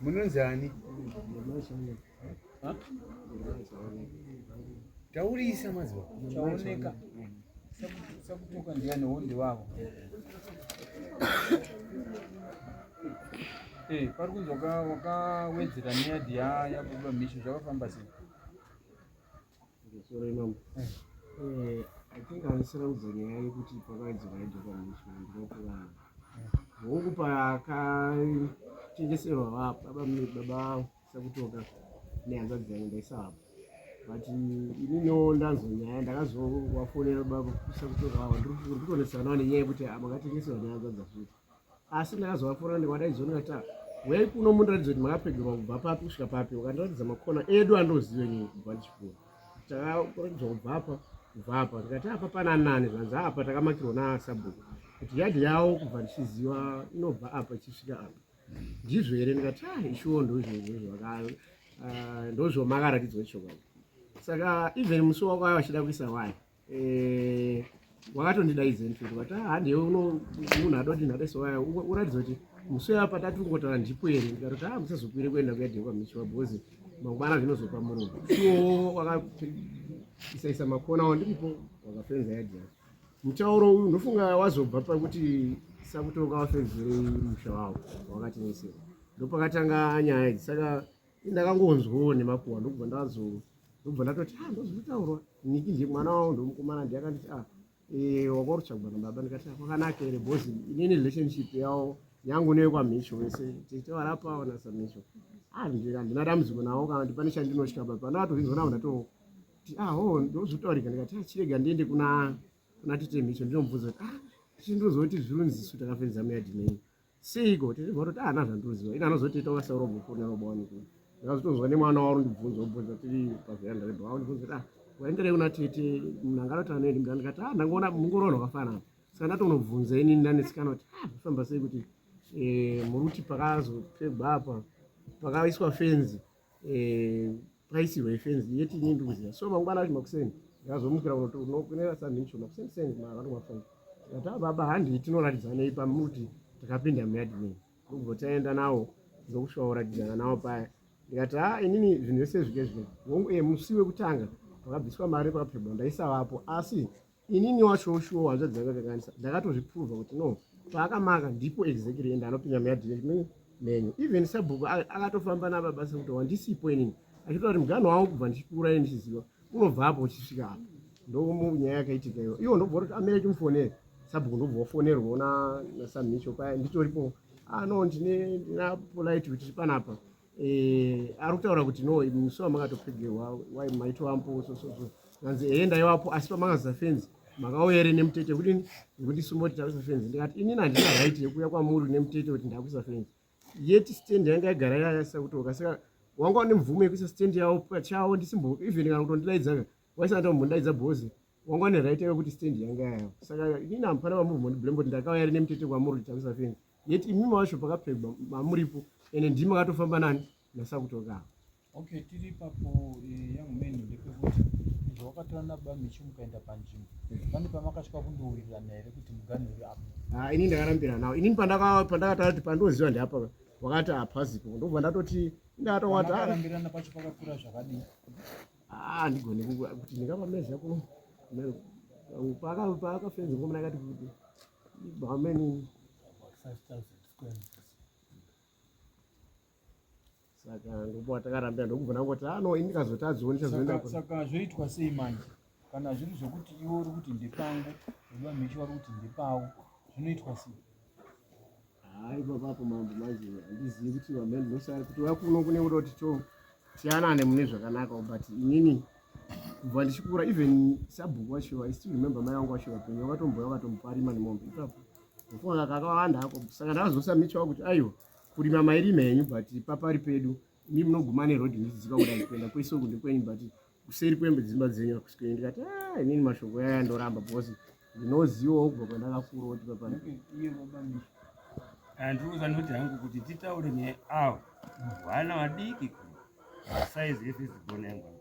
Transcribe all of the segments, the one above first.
Munonzi ani? Taurisa mazuva. Chaoneka. Sakutoka ndiyani honde wavo. Eh, pari kunzi wakawedzera neyadhi yababa Misho zvakafamba sei? Sorry mama. Eh. eh, I think andisiraudza nyaya yekuti pakawedzerwa yadhi yababa ndinokuva. Hongu pakatengeserwa baba baba Sakutoka nehanzvadzi dzangu ndaisavapo but ininiwo ndanzwa nyaya ndakazovafonera baba Sakutoka vavo ndiri kutonesanawo nenyaya yekuti ah, makatengeserwa nehanzvadzi futi asi ndakazovafonera ndikavadaidzwa ndikati ah, uyai kuno mundiratidza kuti makapegerwa kubva papi kusvika papi wakandiratidza makona edu andoziva inini kubva ndichikura takaratidzwa kubva apa kubva apa ndikati apa pana nani zvanzi apa takamakirwa nasabhuku kuti yadhi yavo kubva ndichiziva inobva apa ichisvika apa ndizvo here ndikati ah ishuwo ndozvomakaratidzwa ah, chokwadi saka even musi wako aya vachida kuisa waya eh, wakatondidaidza infact vati ah handiye uno munhu adoti ndadaisa waya uratidza kuti musi uya patati kungotaura ndipo here ndikatoti ah musazokwire kuenda kuyadhi kwamichiwa because mangwana zvinozopa murume shuwo wakaisaisa makona wandiripo wakafenza yadhi yacho Mutauro uyu ndofunga wazobva pakuti sakutonga wafenzerei musha wavo wakatengesera ndopakatanga nyaya idzi saka ndakangonzwawo nemakuhwa ndokubva ndazo ndokubva ndatoti ah ndozvinotaurwa niki ndiye mwana wavo ndomukomana ndiye akanditi ah eh, wakarutsvagwa nababa ndikati ah, kwakanaka here bhozi inini relationship yavo yangu neyekwamhisho vese tete varapa vanasamisho ah handina dambudziko navo kana kuti pane chandinotya baba pandakatozvinzwa navo ndatoo ah oh ndozvotaurika ndikati ah chirega ndiende kuna kuna tete mhicho ndinomubvunza kuti ah tete ndinozoti zvirunzi isu takafenza muyadhi menyu seiko tete bva toti ah na zvandiroziva ine anozotoita wasaura bhuku nerobawaniko ndakazotonzwa nemwana waro ndibvunza obvunza tiri pavheranda rebha wandibvunza kuti ah waenderei kuna tete munhu angaroti anoendi mnda ndikati ah ndangoona mungorono wakafanana saka ndatonobvunza ini ndanetsikana kuti ah zvifamba sei kuti eh, muri kuti pakazopegwa apa pakaiswa fenzi eh, paisirwa ifenzi yeti ini ndikuziva so mangwana acho makuseni ndakazomukira kunokunera samhicho makuseni seni kumavanhu ndikati ah, baba handii tinoratidzanei pamuti takapinda muyadhi menyu ndokubva taenda nawo ndokusvika kuratidzana nawo paya ndikati ha ah, inini zvinhu zvese zvike zvino hongu e musi wekutanga pakabviswa mari pakapfegwa ndaisavapo asi inini wacho shuwa hanzvadzi dzanga kakanisa ndakatozviprova kuti no paakamaka ndipo exactly ende anopinda muyadhi menyu even sabhuku akatofamba nababa sekuti wandisipo inini achitaura kuti muganho wangu kubva ndichikura ini ndichiziva unobva apo uchisvika apo ndomunyaya yakaitika iyo iwo ndobva kuti amire chimufonere sabhuku ndobva wafonerwa nasamhicho paya nditoripo ah no ndine ndina polite kuti panapa Eh, ari kutaura kuti no musi wamakatopegerwa wai maitoampo so so so zvanzi ehe ndaivapo asi pamakaza fenzi makauya here nemutete kudini nekundisumba kuti takuisa fenzi ndikati inini handina right yekuuya kwamuri nemutete kuti ndakuisa fenzi yet stand yanga yagara yayasa kuti ukasika wanga une mvumo yekuisa stand yawo pachawo ndisimbo even kana kutondidaidza waisana tombondaidza bhozi wanga une right yekuti stand yanga yayo saka inini hamupana vamubvuma kuti ndakauya here nemutete kwamuri kuti takuisa fenzi yet imi macho pakapfekwa mamuripo ende ndimi makatofamba nani nasakutoka okay tiri ipapo eh, young man ndepekuti izvo wakatora nabamichi mukaenda panzvimbo pane pamakasvika kundowirirana here kuti muganhu uri apo ah, ini ndakarambira nawo inini pandakataura kuti pandoziva ndeapa wakati hapazipo ndobva ndatoti ndakatowati ah. pacho pakakura zvakadii ah, handigoni kuti ndingapameza ku paakafenzi ngomana akati kuti How many? 5,000 square meters. Saka ndipo takarambira ndokubva ndangoti ah no ini ndikazotadzawo ndichazoenda. Saka zvoitwa sei manje? Kana zviri zvekuti iwe uri kuti ndepangu, baba Mhichi vari kuti ndepawo, zvinoitwa sei? Hayi baba apo mambo manje handizivi kuti vamene ndosara kuti vakuno kune kuda kuti to tiyanane mune zvakanaka but inini kubva ndichikura even sabhuku wacho i still remember mai vangu vacho vapenyu vakatomboya vakatomboparima nemombe ipapo ndofunga kakawanda ako saka ndakazosamichawo kuti aiwa kurima mairima henyu but papari pedu imi munoguma neroad muchidzika kudai kuenda kwese uku ndekwenyu but kuseri kwembe dzimba dzenyu hakusi kwenyu ndikati ah, inini mashoko yaya ndoramba because ndinozivawo kubva kwandakakura kuti papari andikuza ndoti hangu kuti titaure nyaya avo vana vadiki saizi yefirst born yangu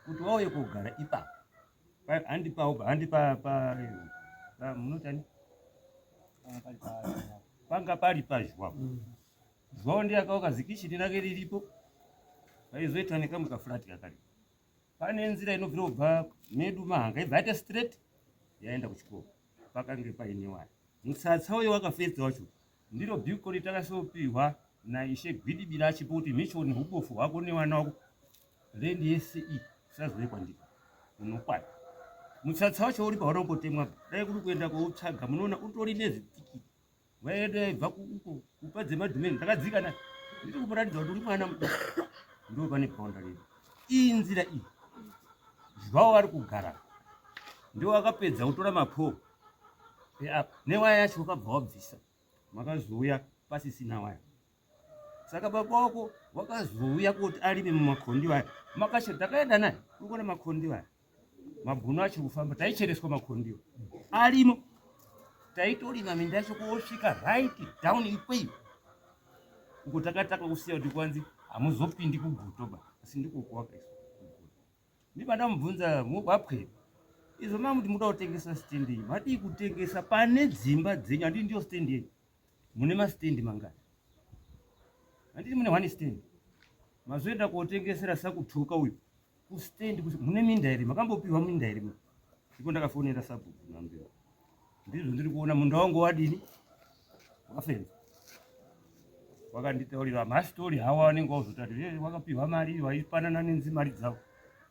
kuti wauye kugara ipapo handi pa handi pa pa munotani panga pari pazhwa mm. Zvawo ndiye akauka zikishini rake riripo paizoita nekamwe kafurati kakari pane nzira inobvira kubva medu mahanga ibva yaita straight yaenda kuchikoro pakange paine waya mutsatsa uyo wakafedza wacho ndiro bhiko ritakasopihwa naishe gwidibira achipo kuti michoni hubofu hwako newana wako rendi yese iyi usazouye kwandiri unokwana mutsatsa wacho uri paunongotemwa dai kuri kuenda koutsvaga munoona utori nezvipikiri Vaenda yaibva uko kupa dzemadhumeni ndakadzika na ndiri kumuratidza kuti uri mwana mudiki ndo pane boundary yedu iyi nzira iyi zvavo vari kugara ndiwo wakapedza kutora mapoo eapa newaya yacho wakabva wabvisa makazouya pasisina waya saka baba wako wakazouya kuti arime mumakondi vaya makashe takaenda naye uri kuona makondi vaya mabhunu achiri kufamba taichereswa makondiwa arimo taitorima minda yacho kosvika right down ikweyo uko takataka kusiya kuti kwanzi hamuzopindi kuguto ba asi ndiko kwakaiswa ndiba ndamubvunza mubapwe izvo mamuti muda kutengesa stand iyi madii kutengesa pane dzimba dzenyu handii ndiyo stand yenyu mune mastand mangani handiti mune one stand mazoenda kotengesera sakutuka uyu kustand mune minda here makambopiwa minda here ndipo ndakafonera sabhuku nambira ndizvo ndiri kuona munda wangu wadini wafenza wakanditaurira mastori hawa wanenge wazotati eh, wakapiwa mari waipanana nenzi mari dzavo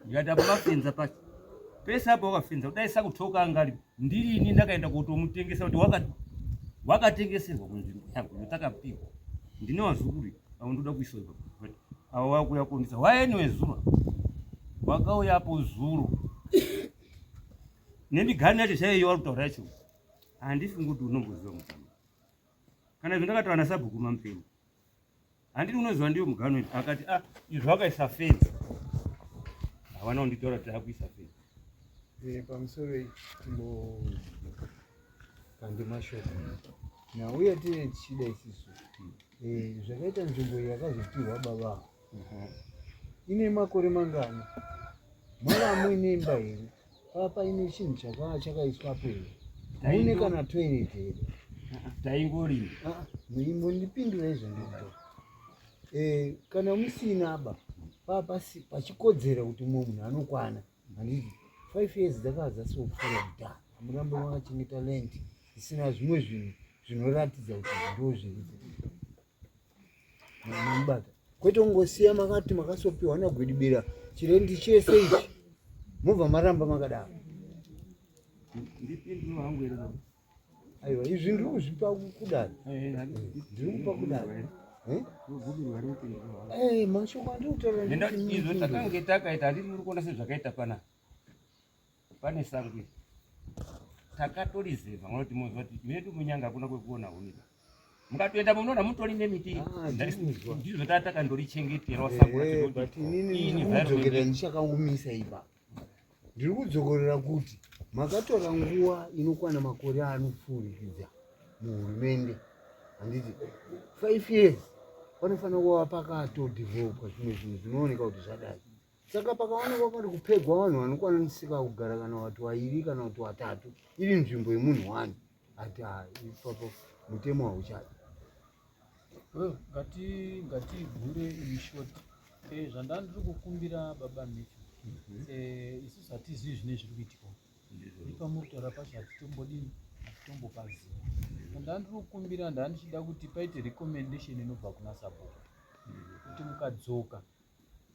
ndikati apa mafenza pacho pese apa wakafenza kudai sakutoka angari ndirini ndakaenda kotomutengesa kuti wakatengeserwa kunzvimbo yangu yotakapiwa ndine wazukuru avo ndoda kuiswa ipapo avo vakuya kundisa waeniwe zuva wakauya apo zuro nemigani yacho chaiyo wari kutaura yacho handifungi kuti unomboziva mugano kana izvo ndakataura nasabhuku mamupeni handiti unoziva ndiyo mugano izvi akati ah izvo akaisa fenzi havana kunditaura kuti akuisa fenzi eh, pamusoro timbo kande mashoko nhau yatine tichida isisu eh, zvakaita nzvimbo iyi yakazopihwa baba ine makore mangani mava muine imba here pava paine chinhu chakava chakaiswapo here mune kana toilet here taingorima ah, mundipindura izvo ndikuto eh, kana musina ba pava pachikodzera kuti mumwe munhu anokwana handiti 5 years dzakava dzasopfuura kudhara murambe makachengeta land isina zvimwe zvinhu zvinoratidza kuti ndo zviripo mamubata kwete kungosiya makati makasopiwa nagwidibira chirendi chese ichi mobva maramba makadaro aiwa izvi ndiri kuzvipa kudari eh, ndiri kupa kudari eh? Eh, mashoko andiri kutaura izvo takange takaita handiti muri kuona sezvakaita pana pane sango iri takatorizeva ngokuti moziva kuti medu munyanga hakuna kwekuona huni mukatoenda munoona mutori nemiti ah, ndizvo taa takandorichengetera sango eh, but inini ndikudzokera ndichakaumisa ipa ndiri kudzokorera kuti makatora nguva inokwana makore anopfuurikidza muhurumende handiti five years panofanira kuva pakatodevelopwa zvimwe zvinhu zvinooneka kuti zvadai saka pakaonekwa pari kupegwa vanhu vanokwanisika kugara kana vati vairi kana kuti vatatu iri nzvimbo yemunhu wani ati ah, ipapo mutemo hauchadi ngatigure in short eh, zvandanga ndiri kukumbira baba micho mhm. eh, isusu hatizivi zvine zviri kuitika ipamuri kutaura pacho hatitombodini hatitombopaziva zvandanga ndiri kukumbira ndanga ndichida kuti paite recommendation inobva kuna sabhuku kuti mukadzoka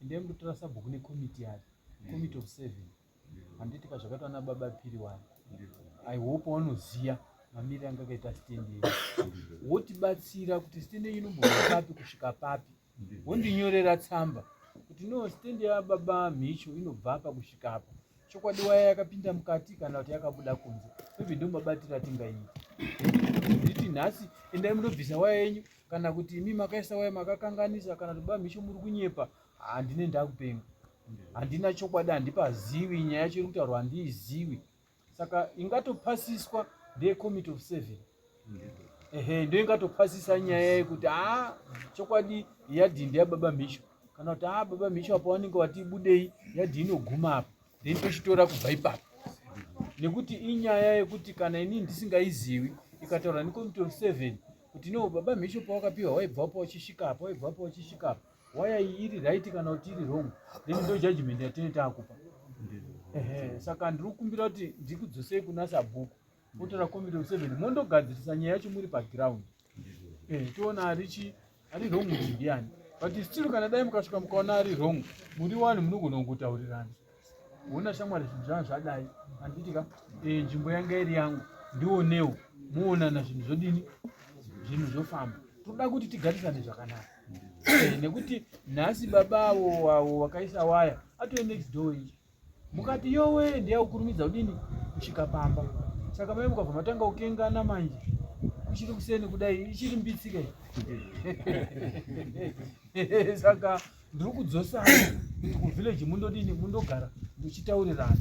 Endai mundotora sabhuku nekomiti yake, committee of seven. Handiti ka zvakaitwa nababa Phiri wani. I hope wanoziya mamiriro anga akaita stand yedu. Wotibatsira kuti stand yenyu inombobva papi kusvika papi. Wondinyorera tsamba kuti no stand yababa Mhicho inobva apa kusvika apa. Chokwadi waya yakapinda mukati kana kuti yakabuda kunze. Maybe ndomabatiro atingaiita. Nditi nhasi endai mundobvisa waya yenyu kana kuti imi makaisa waya makakanganisa kana kuti bamhisho muri kunyepa handine ndakupenga handina chokwadi handipaziwi nyaya yacho iri kutaurwa handiiziwi saka ingatopasiswa ndeyecommittee of seven ehe ndo ingatopasisa nyaya yekuti haa chokwadi yadhi ndeyababa mhisho kana kuti haa baba mhisho apo vanenge vati budei yadhi inoguma apa then tochitora kubva ipapo nekuti inyaya yekuti kana inini ndisingaiziwi ikataurwa necommittee of seven Kuti no baba mhisho pawakapiwa waibvapo wachisvika apa, waibvapo wachisvika apa. Waya iyi iri right kana kuti iri wrong. Then ndo judgment yatinenge takupa. Ehe, saka ndiri kukumbira kuti ndikudzosei kuna sabhuku. Motora committee of seven mondogadzirisa nyaya yacho muri paground. Eh, toona arichi ari wrong kuti ndiani. But still kana dai mukasvika mukaona ari wrong, muri wani munogona kungotaurirana. Wona shamwari zvinhu zvanga zvadai. Handiti ka eh, nzvimbo yanga iri yangu. Ndionewo muonana zvinhu zvodini? Zvinhu zvofamba. Toda kuti tigarisane zvakanaka. Eh, nekuti nhasi baba avo avo vakaisa waya atove next door iyi. Mukati yowe ndiya kukurumidza kudini kusvika pamba. Saka mai mukabva matanga kukengana manje. Kuchiri kuseni kudai ichiri mbitsi kai. Saka ndiri kudzosana kuti kuvillage mundodini mundogara muchitaurirana.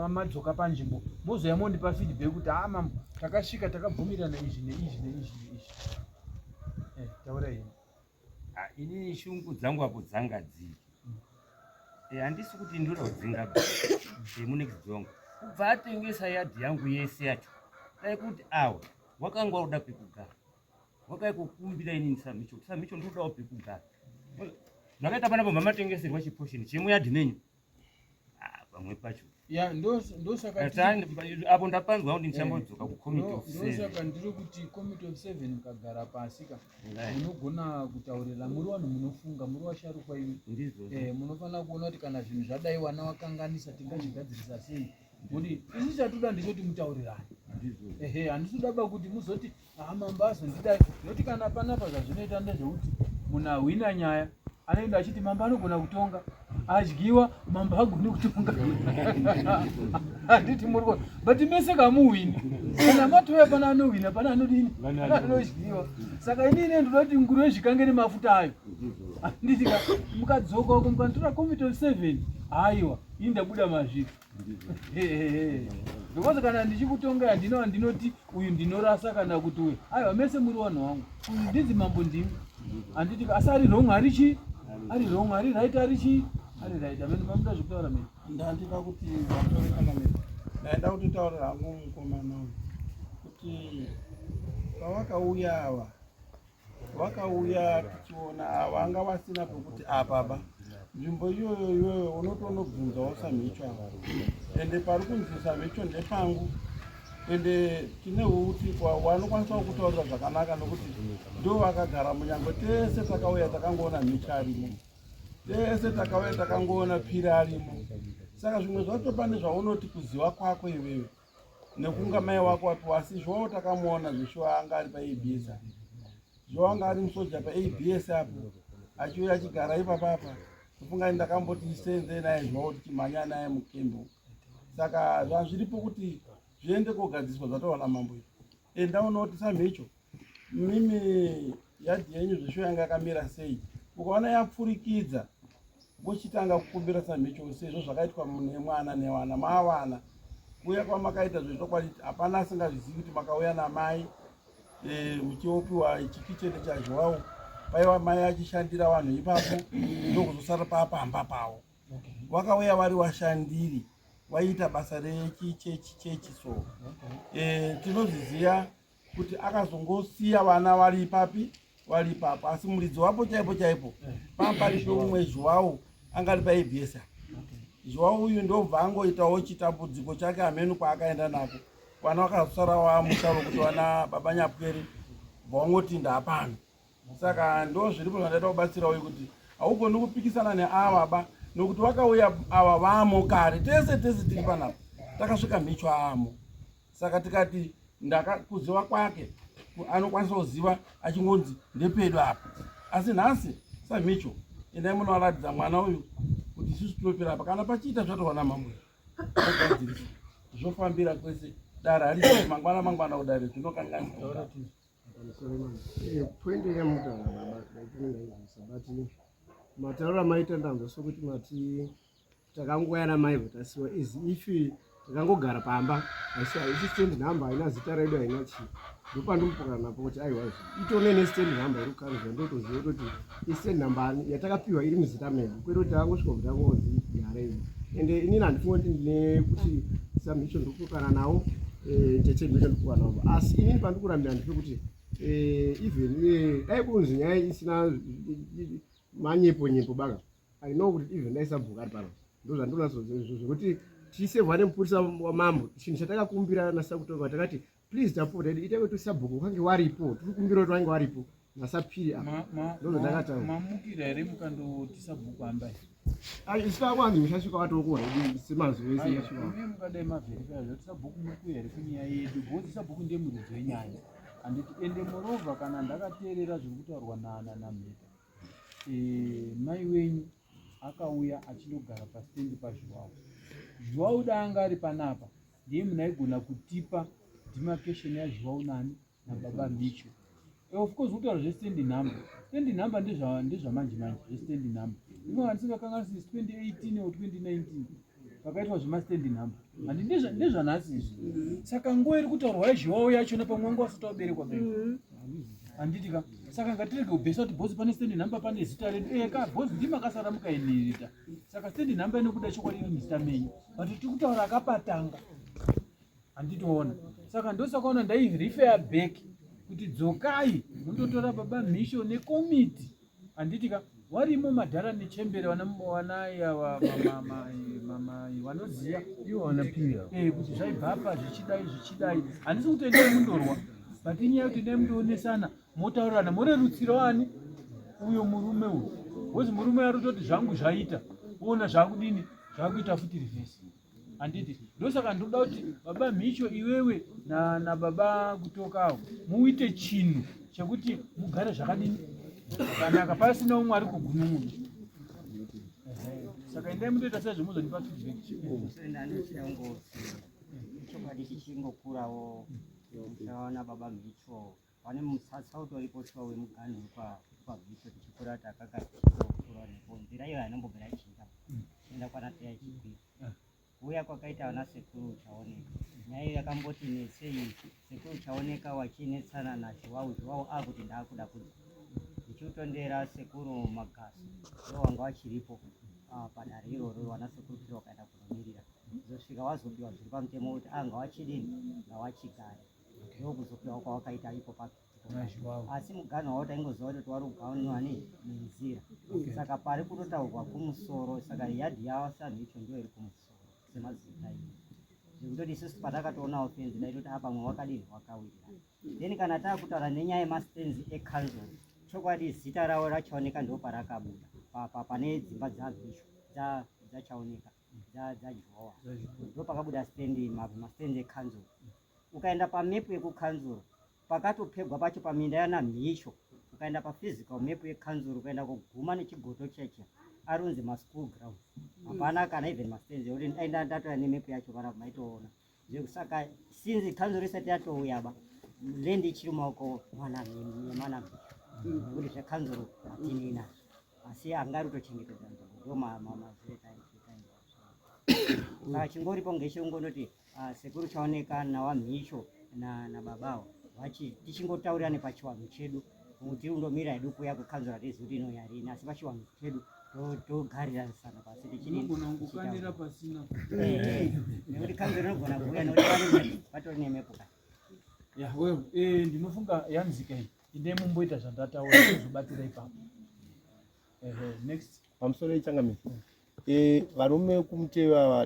Madzoka panzvimbo mozouya mondipa feedback kuti haa mambo takasvika takabvumirana izvi neizvi neizvi neizvi. Eh, taurai henyu. Ah, inini shungu dzangu apo dzanga dziri eh, handisi kuti ndoda kudzinga eh, munext wangu kubva atengesa yadhi yangu yese yacho dai kuti awa wakanga wakuda pekugara wakai kukumbira inini samicho kuti samicho ndodawo pekugara zvakaita panapa mamatengeserwa chiposheni chemuyadhi menyu Ah, pamwe pacho ya ndosaka apo ndapanzwa kuti ndichambodzoka eh, kucommittee of seven ndosaka ndiri kuti committee of seven mukagara pasi ka munogona kutaurira muri vanhu munofunga muri vasharukwa imi eh, munofanira kuona kuti kana zvinhu zvadai wana wakanganisa tingazvigadzirisa sei kuti isu chatoda ndechoti mutaurirane ehe handisi kuda ba kuti muzoti Ah, mambo azondidai nekuti kana panapa zvazvinoita ndezvekuti munhu ahwina nyaya anoenda achiti mambo anogona kutonga adyiwa mambo agoni kutonga handiti muri kuona but mese kamuhwini kana matouya pana anohwina pana anodini anodyiwa saka ini ine ndoda kuti nguruve zvikange nemafuta ayo handiti ka mukadzoka uko mukanditora committee of seven haiwa ini ndabuda mazviri Because kana ndichikutonga handina wandinoti uyu ndinorasa kana kuti uyu aiwa mese muri vanhu vangu uyu ndinzi mambo ndimi handiti asi ari wrong ari chi ari wrong ari right ari chi ari right amene mamuda zvekutaura mene ndandida kuti vatore kana mene ndaida kuti taurira hangu mukomana uyu kuti pavakauya ava Vakauya tichiona ava anga vasina pekuti apa ba nzvimbo iyoyo iyoyo unotonobvunzawo samhicho ava ende pari kunzi samhicho ndepangu ende tine uti wanokwanisa kutaurira zvakanaka nokuti ndo vakagara munyangwe tese takauya takangoona mhicho arimo tese takauya takangoona piri arimo saka zvimwe zvacho pane zvaunoti kuziva kwako iwewe nekunga mai wako wapiwa asi zvowo takamuona zveshuwa anga ari paabs apo zvowo anga ari musoja paabs apo achiuya achigara ipapa apa kufunga ndakamboti senze naye zvowo tichimhanya naye mukembo saka zvazviripo kuti zviende kogadziswa zvataura namambo izvi enda unoti samhicho mimi yadhi yenyu zveshuwa yanga yakamira sei ukaona yapfurikidza vochitanga kukumbira samhicho sezvo zvakaitwa nemwana nevana mavana kuuya kwamakaita zvechokwadi hapana asingazvizivi kuti makauya namai eh, muchiopiwa chikicheni chazhiwawo paiva mai achishandira vanhu ipapo ndokuzosara papamba pavo vakauya vari washandiri vaiita basa rechichechi chechi so eh, tinozviziva kuti akazongosiya vana vari papi vari ipapo asi muridzi wapo chaipo chaipo pamba pari peumwe zhuwawo anga ari paabs zhuwawo uyu ndobva angoitawo chitambudziko chake hameno kwaakaenda nako vana vakazosara wamusha wekuti vana baba nyapwere bva wangoti ndapano saka ndo zviripo zvandaita kubatsira uyu kuti haugoni kupikisana neava ba nokuti vakauya ava vamo kare tese tese tiri panapa takasvika mhicho amo saka tikati ndaka kuziva kwake anokwanisa kuziva achingonzi ndepedu apa asi nhasi samicho endai munovaratidza mwana uyu kuti isusu tinopera apa kana pachiita zvatorwa namambo ogadzirisa zvofambira kwese dare harisi mangwana mangwana kudare zvinokanganisa Pointe yamutaura baba ndainzwisa but mataura maita ndanzwa sokuti mati takangouya namai vatasiwa is if takangogara pamba haisi stand number haina zita redu haina chii ndopandimupokana napo kuti aiwa itone nestand number iri kukanzwa ndotoziva kutoti istand number yatakapiwa iri muzita medu kwete kuti takangosvika kuti tangozi garei ende inini handifunga kuti ndine kuti samhicho ndikupokana nawo eh, tete mhicho ndikupokana navo asi inini pandikurambira ndipekuti Eh, even eh, dai kunzi nyaya isina manyepo nyepo baka i know kuti even dai sabhuku ari pano ndozvandinazvo zvekuti tisevwa nemupurisa wamambo chinhu chatakakumbira nasakutoka takati please tapota ita kuti sabhuku wange waripo tiri kumbira kuti wange waripo nasapiri apa ndozvatakataura mamukira here mukandoti sabhuku ambai isu takwanzi muchasvika watoko already semazuva ese yasvika imi mukadai maverifya zvoti sabhuku muri kuuya here kunyaya yedu because sabhuku ndiye muridzi wenyaya handiti ende moreover kana ndakateerera zviri kutaurwa namheta e, mai wenyu akauya achindogara pastendi pazhuwawu zhuwawu da anga ari panapa ndiye munhu aigona kutipa demarcation yazhuwawu nani nababa micho eh, of course kutaura zvestand number stand number ndezvamanje manje zvestand number imo handisingakanganisi 2018 or 2019 pakaitwa zvemastand number handi ndezvanhasi izvi saka nguva iri kutaurwa yezhiwawo yachona pamwe wanga wasati waberekwa be handiti ka saka ngatirege kubhesa kuti bhozi pane stand number pane zita redu eka eh, bhozi ndimi akasara mukainirita saka stand number inokuda chokwadi iri muzita menyu but tiri kutaura akapatanga handitoona saka ndosakaona ndairefer back kuti dzokai mundotora baba mhisho nekomiti handiti ka warimo madhara nechembere vanoziva ivo vanapira eh, kuti zvaibva apa zvichidai zvichidai handisi kuti endai mundorwa but inyaya yekuti endai mundoonesana motaurirana morerutsiro ani uyo murume uyu bcause murume ari kutoti zvangu zvaita oona zvakudini zvakuita futi rivhesi handiti ndosaka ndinoda kuti baba mhicho iwewe nababa na kutokawo muite chinhu chekuti mugare zvakadini zvakanaka pasina umwe ari kugunun'una saka endai mutoita saizvo muzondipa feedback chokwadi tichingokurawo tichaona baba mhicho Pane mutsatsa utoripo shuwa wemuganhu wekwaBvito tichikura takakakura nepo nzira iyo hainombobvira ichinja ichienda kwana Teya ichikwira. Kuuya kwakaita vana sekuru Chaoneka. Nyaya iyo yakamboti netsei sekuru Chaoneka wachinetsana naZhuwawu Zhuwawu akuti ndaakuda kudzoka. Ndichiutondera sekuru Magaso ndo wanga wachiripo ah, padare iroro wana sekuru Phiri wakaenda kunomirira. Zosvika wazopiwa zviri pamutemo kuti ah ngawachidini ngawachigare. ndokuzopiwa kwawakaita ipo papi asi muganho wawo taingoziva kuti wari kugaunwa nei nenzira saka pari kutotaurwa kumusoro saka yadhi yavo sanhu icho ndiyo iri kumusoro semazita iyo zvekutoti isusu patakatoonawo fenzi taitoti apa mwe wakadini wakawirira then kana taakutaura nenyaya yemastenzi ecouncil chokwadi zita ravo rachaoneka ndo parakabuda pane dzimba dzabhishu dzachaoneka dzadyowa ndo pakabuda stendi mastendi ecouncil ukaenda pamap yekukanzuru pakatopegwa pacho paminda yana mhicho ukaenda paphysical map yekanzuru ukaenda kuguma nechigoto cheche arunzi maschool ground hapana kana even mastands ekuti aenda ndatouya nemap yacho kana maitoona saka since kanzuru isati yatouya ba land ichiri maoko mwana yemwana mhicho nekuti zvekanzuru hatinei nazvo asi anga ari kutochengetedza nzvimbo ndo mazire saka chingoripo ngechekungondoti Ah, sekuru chaoneka nawamhicho nababawo vachi tichingotaurirane pachiwanhu chedu kuti undomira hedu kuya kwekanzura tizivi kuti inouya rini asi pachiwanhu chedu togaririsana pasi tichidinogona pasina eh, eh, nekuti kanzura inogona kuuya nekuti patori nemepo ka ya well eh, ndinofunga yanzika iyi inde mumboita zvandataura kuzobatira ipapo next pamusoro yechangamiro varume kumuteva ava